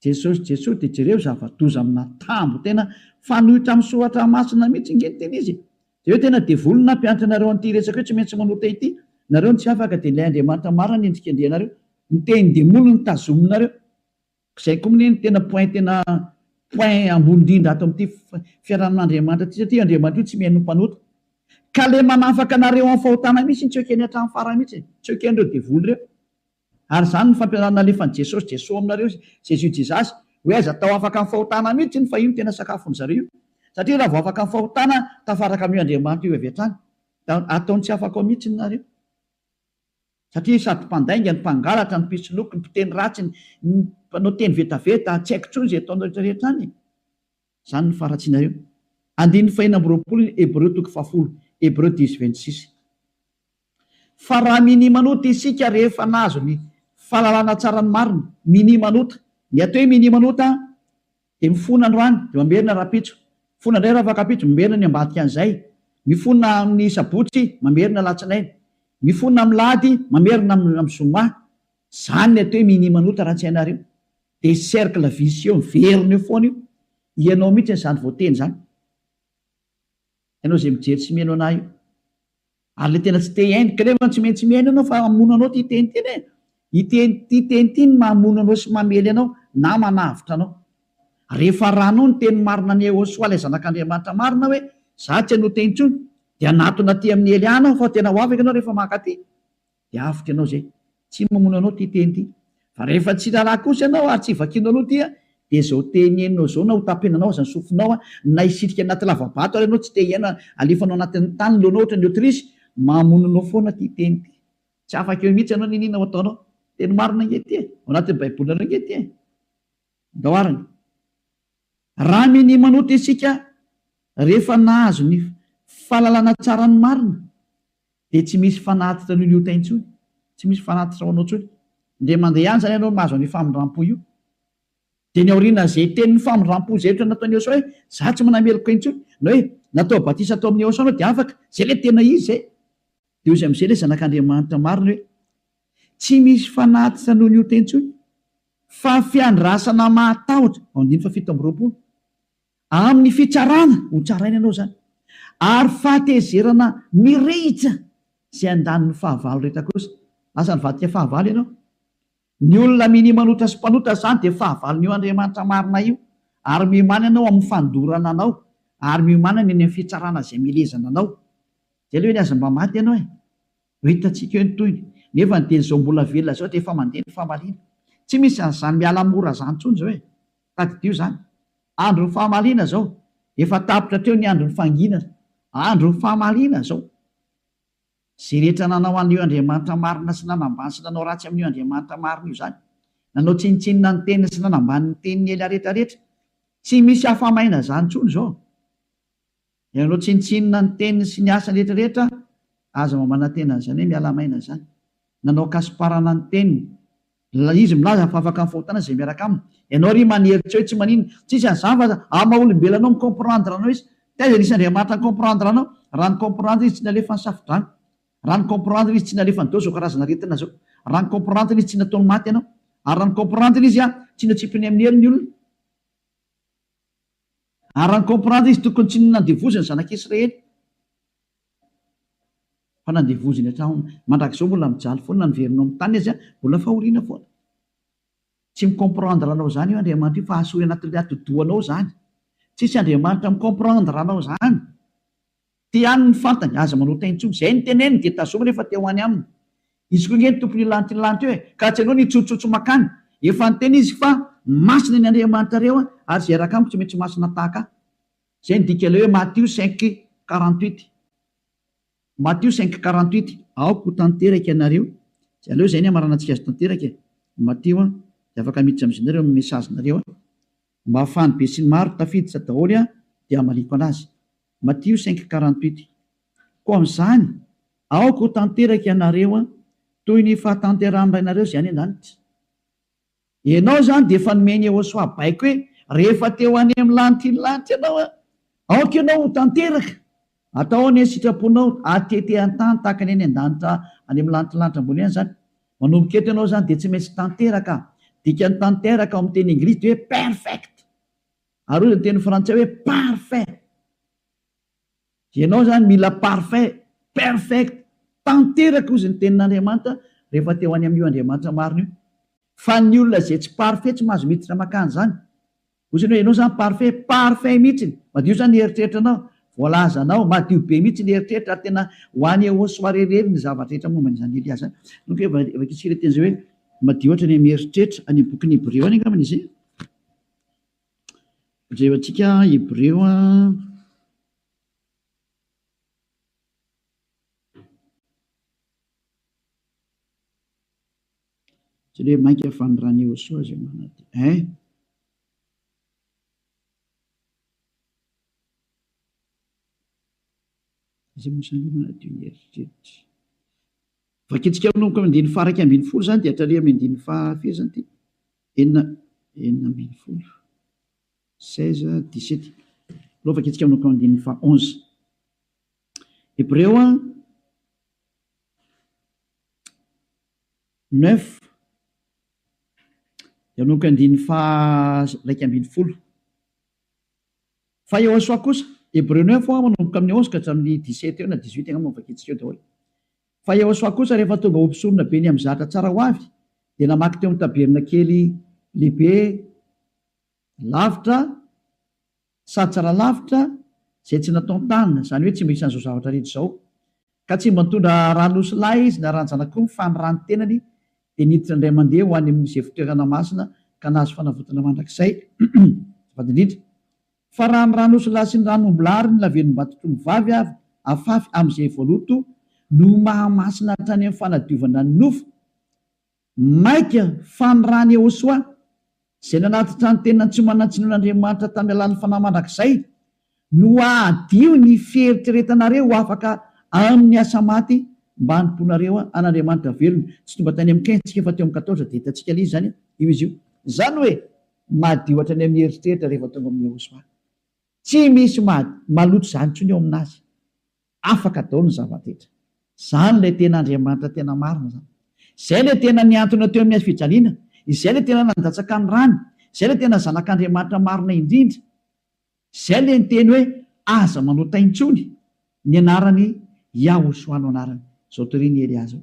Jesosy Jesoa dia jereo zava-doza amina tambo tena fanohitra amin'ny soratra masina mihitsy nge ny tena izy e! Jereo tena devoly no nampianatra anareo an'ity resaka hoe tsy maintsy manota ity, nareo no tsy afaka dia ilay Andriamanitra marina no endrikendrehanareo, ny tenin-demoly no tazominareo, izay koa anie no tena point tena point ambony indrindra ato amin'ity fiarahamin'Andriamanitra ity satria Andriamanitra io tsy mihaino ny mpanota ka le manafaka anareo amin'ny fahotana mihitsy no tsy ekeny hatramin'ny farany mihitsy e! tsy eken'ireo devoly ireo. Ary izany no fampianarana nalefan'i Jesosy, Jesoa aminareo, Jésus Jesus, hoe aza atao afaka amin'ny fahotana mihitsy iny fa io no tena sakafon'ny zareo io. Satria raha vao afaka amin'ny fahotana, tafaraka amin'io Andriamanitra io avy hatrany. Da ataony tsy afaka ao mihitsy ny nareo. Satria sady mpandainga, ny mpangalatra, ny mpisoloky, ny mpiteny ratsy, ny mpanao teny vetaveta, tsy haiko intsony izay ataonareo rehetra rehetra any e. Izany no faharatsianareo. Andininy fahenina amby 20 ny Hebreo toko fahafolo, Hébreux dix 26. Fa raha minia manota isika rehefa nahazo ny fahalalana tsara ny marina, minia manota. Ny atao hoe minia manota dia mifona androany dia mamerina rahampitso, mifona indray rafakampitso, mamerina ny ambadika an'izay, mifona amin'ny sabotsy, mamerina alatsinainy, mifona amin'ny lahady, mamerina amin'ny zoma. Izany ny atao hoe minia manota raha tsy hainareo. Dia cercle vicieux miverina eo foana io. Ianao mihitsy izany voateny izany. Ianao izay mijery sy mihaino anah io. Ary le tena tsy te hihaino, kanefa tsy maintsy mihaino ianao fa hamono anao ity teny ity anie. Ity ity teny ity no mamono anao sy mamely anao na manavotra anao. Rehefa arahanao ny teny marina an'i Yehosua ilay zanak'Andriamanitra marina hoe za tsy hanota intsony dia hanatona aty amin'i Elia anao fa tena ho afaka ianao rehefa mankaty. Dia avotra ianao izay. Tsy mamono anao ity teny ity. Fa rehefa tsy raharaha kosa ianao ary tsy vakianao aloha ity dia izao teny henonao izao na ho tapenanao aza ny sofinao na hisitrika anaty lava-bato ary ianao tsy te hihaino alefanao anatin'ny tany ny lohanao ohatran'ny autruche, mamono anao foana ity teny ity. Tsy afaka eo mihitsy ianao n'inona ho ataonao. Teny marina ange ity e. Ao anatin'ny baibolinareo ange ity e. Ndao arany. Raha minia manota isika rehefa nahazo ny fahalalana tsara ny marina Dia tsy misy fanatitra noho ny ota intsony. Tsy misy fanatitra ho anao intsony. Indray mandeha ihany izany ianao no mahazo an'io famindram-po io. Dia ny aorianan'izay tenin'ny famindram-po izay ohatra nataon'i Yehosua hoe, Izaho tsy manameloka intsony. Na hoe, natao batisa tao amin'i Yehosua anao dia afaka. Izay ilay tena izy izay. Dia hoy izy amin'izay ilay Zanak'Andriamanitra marina hoe, Tsy misy fanatitra noho ny ota intsony, fa fiandrasana mahatahotra. Ao andininy fahafito amby 20. Amin'ny fitsarana, ho tsaraina ianao izany, ary fahatezerana mirehitra izay handany ny fahavalo rehetra kosa. Lasa nivadika fahavalo ianao. Ny olona minia manota sy mpanota izany dia fahavalon'io Andriamanitra marina io, ary miomàna ianao amin'ny fandorana anao, ary miomàna ny any amin'ny fitsarana izay mielezana anao. Izay aloha eny aza mba maty ianao e! Ho hitantsika eo ny tohiny. Nefa ny dia izao mbola velona izao dia efa mandeha ny famaliana. Tsy misy an'izany miala mora izany intsony izao e! Tadidio izany. Andron'ny fahamaliana izao. Efa tapitra hatreo ny andron'ny fanginana. Andron'ny fahamaliana izao. Izay rehetra nanao an'io Andriamanitra marina sy nanambany sy nanao ratsy amin'io Andriamanitra marina io izany. Nanao tsinontsinona ny teniny sy nanambany ny tenin'i Elia rehetra rehetra. Tsy misy afa-maina izany intsony izao. Ianareo tsinontsinona ny teniny sy ny asany rehetra rehetra, aza mba manantena an'izany hoe miala maina izany. Nanao kasiparana ny teniny. Izy milaza fa afaka amin'ny fahotana izay miaraka aminy. Ianao ry manery tsy hoe tsy maninona. Tsisy an'izany fa amin'ny maha olombelona anao mi-comprendre anao izy. Taiza nisy Andriamanitra ni-comprendre anao? Raha ni-comprendre izy tsy nalefa ny safodrano. Raha ni-comprendre izy tsy nalefa ny dao izao karazana aretina izao. Raha ni-comprendre izy tsy nataony maty ianao. Ary raha ni-comprendre izy tsy natsipiny amin'ny helo ny olona. Ary raha ni-comprendre izy tokony tsy nandevoziny ny zanak'Israely fa nandevoziny hatramin'ny mandrakizao mbola mijaly foana na niverina ao amin'ny taniny aza mbola fahoriana foana. Tsy mi-comprendre anao izany io Andriamanitra io fa asory anatin'ilay atidohanao izany. Tsisy Andriamanitra mi-comprendre anao izany. Ty ihany ny fantany, aza manota intsony. Izay ny teneniny dia tazomy rehefa te ho any aminy. Izy koa ange ny tompon'io lanitra io lanitra io e! Ka tsy ianao no hitsotsotso makany. Efa niteny izy fa masina ny Andriamanitrareo ary izay hiaraka amiko tsy maintsy masina tahaka ahy. Izay ny dikan'ilay hoe Matio cinq 48. Matio cinq 48, Aoka ho tanteraka ianareo. Dia aleo izay ny hamaranantsika azy tanteraka e! Matio an, dia afaka miditra amin'izay nareo amin'ny message-nareo an. Mba hahafahan'ny besinimaro tafiditra daholo an, dia hamaliako anazy. Matio cinq 48, Koa amin'izany, aoka ho tanteraka ianareo toy ny fahatanterahan'ny Rainareo izay any an-danitra. Ianao izany dia efa nomen'i Yehosua baiko hoe, rehefa te ho any amin'ny lanitry ny lanitra ianao, aoka ianao ho tanteraka. Atao anie ny sitraponao, atete an-tany tahaka ny any an-danitra any amin'ny lanitry ny lanitra ambony any izany. Manomboka eto ianao izany dia tsy maintsy tanteraka. Dikan'ny tanteraka ao amin'ny teny anglisy dia hoe perfect. Ary hoy ny teny frantsay hoe parfait. Ianao izany mila parfait, perfect, tanteraka hozy ny tenin'Andriamanitra rehefa te ho any amin'io Andriamanitra marina io. Fa ny olona izay tsy parfait tsy mahazo miditra makany izany. Hozy ny hoe ianao izany parfait, parfait mihitsiny. Madio izany ny eritreritranao, voalazanao, madio be mihitsy ny eritreritra ary tena ho any Ehosoa irery ny zavatra rehetra momba an'izany Elia izany. Donc vakintsika ilay teny izay hoe madio hatrany amin'ny eritreritra, any amin'ny bokin'ny Hebreo any angambany izy. Jerentsika Hebreo a. Tsy hoe mainka fa ny ran'i Yehosua izay manadio. Hein? Iza moa izany manadio ny eritreritra? Vakintsika manomboka amin'ny andininy faha-11 izany dia hatrany amin'ny andininy faha firy izany ity? Enina, 16, 16, 17. Aleo vakintsika manomboka amin'ny andininy faha 11. Hebreo 9 dia manomboka andininy faha 11. Fa Yehosua kosa, Hebreo 9 hoa manomboka amin'ny 11 ka hatramin'ny 17 eo na 18 angamba no vakintsika eo daholo. Fa Yehosua kosa rehefa tonga ho mpisorona be ny amin'ny zatra tsara ho avy dia namaky teo amin'ny tabernakely lehibe lavitra sady tsara lavitra izay tsy nataon-tanana, izany hoe tsy mba isan'izao zavatra rehetra izao. Ka tsy mba nitondra ran'osilahy izy na ran-janak'omby fa ny ran'ny tenany dia niditra indray mandeha ho any amin'izay fitoerana masina ka nahazo fanavotana mandrakizay. Azafady indrindra. Fa raha ny ran'osilahy sy ny ran'ombilahy ary ny lavenom-batotr'ombivavy avy afafy amin'izay voaloto no mahamasina hatrany amin'ny fanadiovana ny nofo, Mainka fa ny ran'i Yehosua, izay nanatitra ny tenany tsy manan-tsinoan'Andriamanitra tamin'ny alalan'ny Fanahy mandrakizay, no hahadio ny fieritreretanareo ho afaka amin'ny asa maty mba hanompoanareo an'Andriamanitra velona. Tsy tonga tany amin'ny quinze tsika fa teo amin'ny quatorze dia hitantsika ilay izy izany, io izy io. Izany hoe madio hatrany amin'ny eritreritra rehefa tonga amin'i Yehosua. Tsy misy maloto izany intsony eo aminazy. Afaka daholo ny zava-drehetra. Izany ilay tena Andriamanitra tena marina izany. Izay ilay tena nihantona teo amin'ny hazo fijaliana. Izay ilay tena nandatsaka ny rany. Izay ilay tena Zanak'Andriamanitra marina indrindra. Izay ilay niteny hoe aza manota intsony. Ny anarany Yahoshua no anarany. Izao torian'i Elia izao.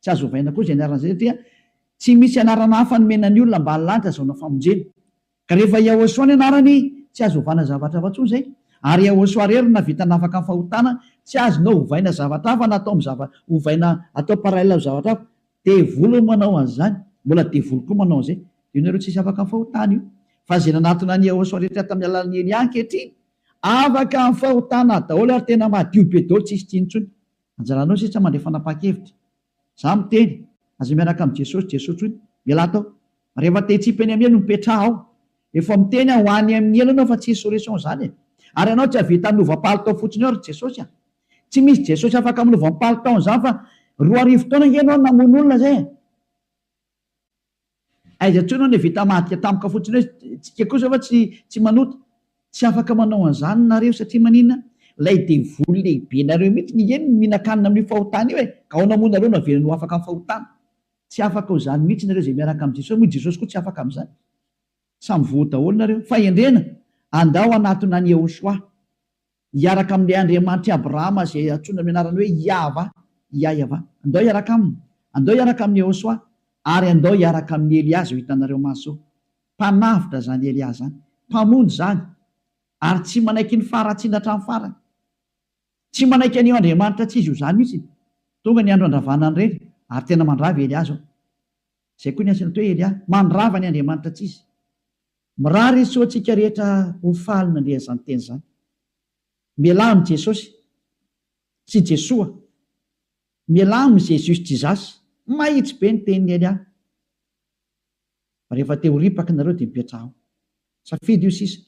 Tsy azo ovaina koa izay anarana izay satria tsy misy anarana hafa nomena ny olona ambany lanitra azahoana famonjena. Ka rehefa Yahosoa ny anarany, tsy azo ovana zavatra hafa intsony izay. Ary Yahosoa irery no nahavita nafaka ny fahotana, tsy azonao ovaina zavatra hafa na atao amin'ny ovaina atao parallèle amin'ny zavatra hafa. Devoly no manao an'izany, mbola devoly koa manao an'izay. Io nareo tsisy afaka amin'ny fahotana io. Fa izay nanatona an'i Yahosoa rehetra tamin'ny alalan'i Elia ankehitriny, afaka amin'ny fahotana daholo ary tena madio be daholo tsisy tsiny intsony. Anjaranao sisa mandray fanapahan-kevitra. Za miteny, aza miaraka amin'i Jesosy, Jesosy hoy, mialà tao. Rehefa te hitsipy any amin'ny helo, mipetraha ao. Efa miteny aho, ho any amin'ny helo ianao fa tsisy solution zany e. Ary ianao tsy hahavita hanova palitao fotsiny eo ry Jesosy a. Tsy misy Jesosy afaka manova ny palitaony zany fa 2000 taona ange ianao namono olona zay e. Aiza intsony aho no vita madika tampoka fotsiny hoe tsika kosa fa tsy tsy manota. Tsy afaka manao an'izany nareo satria maninona? Ilay devoly lehibe nareo mihitsy nge no mihinan-kanina amin'io fahotana io e! Ka ahoana moa nareo no avelany ho afaka amin'ny fahotana? Tsy afaka ho izany mihitsy nareo izay miaraka amin'i Jesosy, moa i Jesosy koa tsy afaka amin'izany. Samy voa daholo nareo. Fahendrena, andao hanatona an'i Yehoshuah. Hiaraka amin'ilay Andriamanitr'i Abrahama izay antsoina amin'ny anarany hoe Iahvah, Iaiavah. Andao hiaraka aminy. Andao hiaraka amin'i Yehoshuah. Ary andao hiaraka amin'i Elia izao hitanareo maso izao. Mpanavotra izany Elia izany. Mpamonjy izany. Ary tsy manaiky ny faharatsiana hatramin'ny farany. Tsy manaiky an'io Andriamanitra tsy izy io izany mihitsy. Tonga ny andro handravana an'ireny, ary tena mandrava i Elia izao. Izay koa ny antsoina hoe Elia. Mandrava ny Andriamanitra tsy izy. Mirary soa antsika rehetra ho faly nandre an'izany teny izany. Mialà amin'i Jesosy sy Jesoa. Mialà amin'i Jesus Jesus. Mahitsy be ny tenin'i Elia. Fa rehefa te ho ripaka nareo dia mipetraha ao. Safidy io sisa.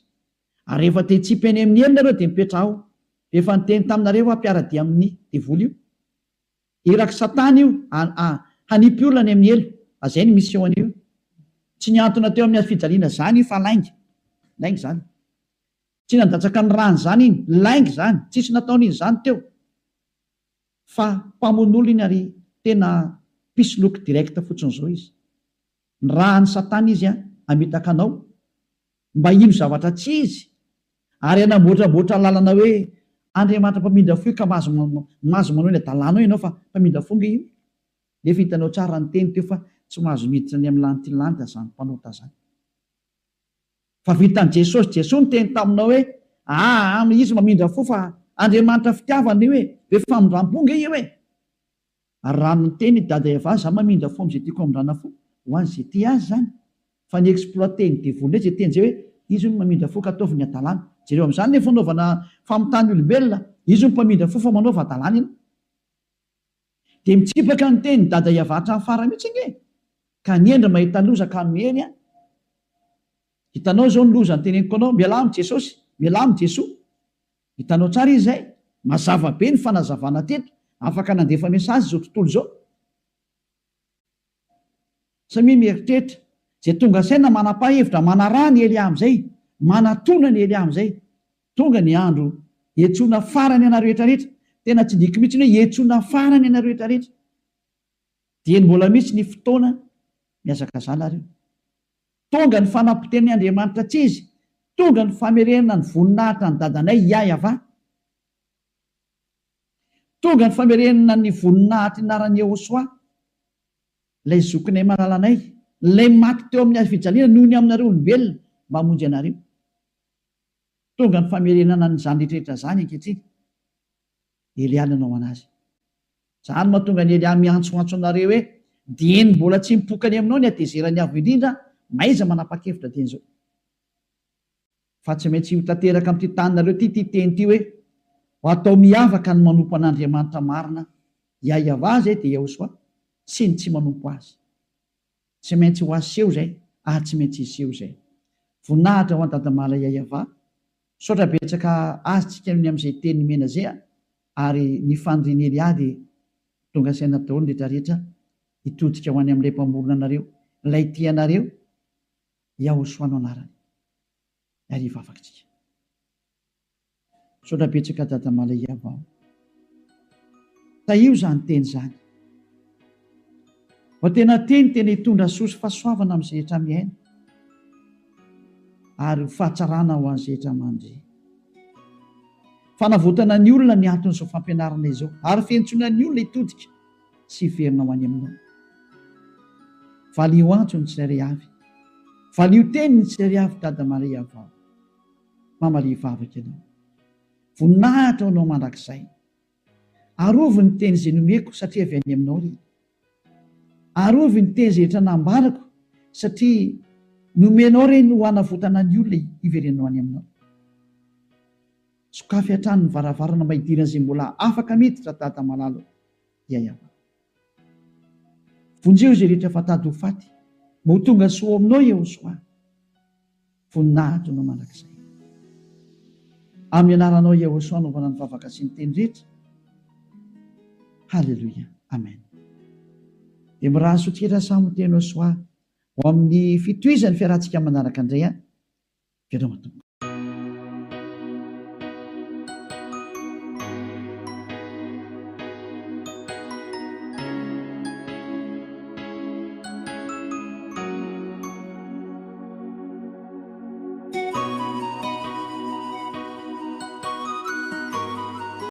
Ary rehefa te hitsipy any amin'ny helo nareo dia mipetraha ao. Efa niteny taminareo aho mpiara-dia amin'ny devoly io. Irak'i satana io hanipy olona any amin'ny helo. A zay ny mission an'io. Tsy nihantona teo amin'ny hazofijaliana zany io fa lainga. Lainga zany. Tsy nandatsaka ny rany zany iny. Lainga zany. Tsisy nataon'iny zany teo. Fa mpamono olona iny ary tena mpisoloky direct fotsiny zao izy. Nirahan'i satana izy hamitaka anao mba hino zavatra tsy izy ary hanamboatramboatra lalana hoe Andriamanitra mpamindra fo io ka mahazo mahazo manao ny adalanao ianao fa mpamindra fo nge io. Nefa hitanao tsara ny teny teo fa tsy mahazo miditra any amin'ny lanity lanitra zany mpanota zany. Fa vitan'i Jesosy Jesoa niteny taminao hoe aa izy mamindra fo fa Andriamanitra fitiavana io e, be famindrampo nge io e. Ary raha niteny i Dada Eva za mamindra fo amzay tiako hamindrana fo, ho an'izay tia azy zany. Fa ny exploiter ny devoly ndray zay teny zay hoe izy hono mamindra fo ka ataovy ny hadalana. Jereo amzany le fanaovana famitahana olombelona, izy hono mpamindra fo fa manaova hadalana ianao. Dia mitsipaka ny teny Dada Eva hatramin'ny farany mihitsy ange e! Ka ny hendry mahita loza ka miheny an! Hitanao izao ny loza noteneniko anao, mialà amin'i Jesosy, mialà amin'i Jesoa. Hitanao tsara izy izay? Mazava be ny fanazavana teto, afaka nandefa message izao tontolo izao. Samia mieritreritra, izay tonga saina manapa-hevitra manaraha ny Elia amin'izay, manatona ny Elia amin'izay. Tonga ny andro hiantsoana farany anareo rehetra rehetra, tena tsindriako mihitsy ny hoe hiantsoana farany anareo rehetra rehetra. Dieny mbola misy ny fotoana, mihazakazaha nareo. Tonga ny fanapotehan'ny Andriamanitra tsy izy, tonga ny famerenana ny voninahitra an'i dadanay Yahvah. Tonga ny famerenana ny voninahitry ny anaran'i Yehosua, ilay zokinay malalanay, ilay maty teo amin'ny hazo fijaliana noho ny aminareo olombelona mba hamonjy anareo. Tonga ny famerenana an'izany rehetrarehetra izany ankehitriny. Elia nanao anazy. Izany mahatonga an'i Elia miantsoantso anareo hoe, Dieny mbola tsy mipoka any aminao ny hatezeran'ny Avo Indrindra, mahaiza manapa-kevitra dieny izao. Fa tsy maintsy ho tanteraka amin'ity taninareo ity ity teny ity hoe, Ho atao miavaka ny manompo an'Andriamanitra marina, Yahweh izay dia Yahoshuah, sy ny tsy manompo Azy. Tsy maintsy ho aseho izay ary tsy maintsy hiseho izay. Voninahitra ho an'i Dadamala Yahweh. Misaotra betsaka azy tsika ny amin'izay teny nomena zay a! Ary ny fanirian'i Elia dia tonga saina daholo ny rehetra rehetra hitodika ho any amin'ilay mpamorona anareo, ilay tia anareo, Yahoshua no anarany. Ary hivavaka tsika. Misaotra betsaka Dada Malaiava o. Tahio izany teny izany. Vao tena teny tena hitondra soa sy fahasoavana amin'izay rehetra mihaino ary ho fahatsarana ho an'izay rehetra mandre. Fanavotana ny olona ny anton'izao fampianarana izao ary fiantsoana ny olona hitodika sy hiverina ho any aminao. Valio antso ny tsirairay avy. Valio teny ny tsirairay avy Dada Maria vao. Mamalia vavaka ianao. Voninahitra ho anao mandrakizay. Arovy ny teny izay nomeko satria avy any aminao ireny. Arovy ny teny izay rehetra nambarako satria nomenao ireny ho hanavotana ny olona hiverenanao any aminao. Sokafy hatrany ny varavarana mba hidiran'izay mbola afaka miditra Dada malala o. Yayava. Vonjeo izay rehetra efa tady ho faty mba ho tonga soa ao aminao Yehosoa. Voninahitra anao mandrakizay. Amin'ny anaranao Yahoshuah anaovana ny vavaka sy ny teny rehetra. Haleloia. Amen. Dia mirary soa tsika samy ho teny Yahoshuah ho amin'ny fitohizan'ny fiarahantsika manaraka indray an. Veloma tompoko.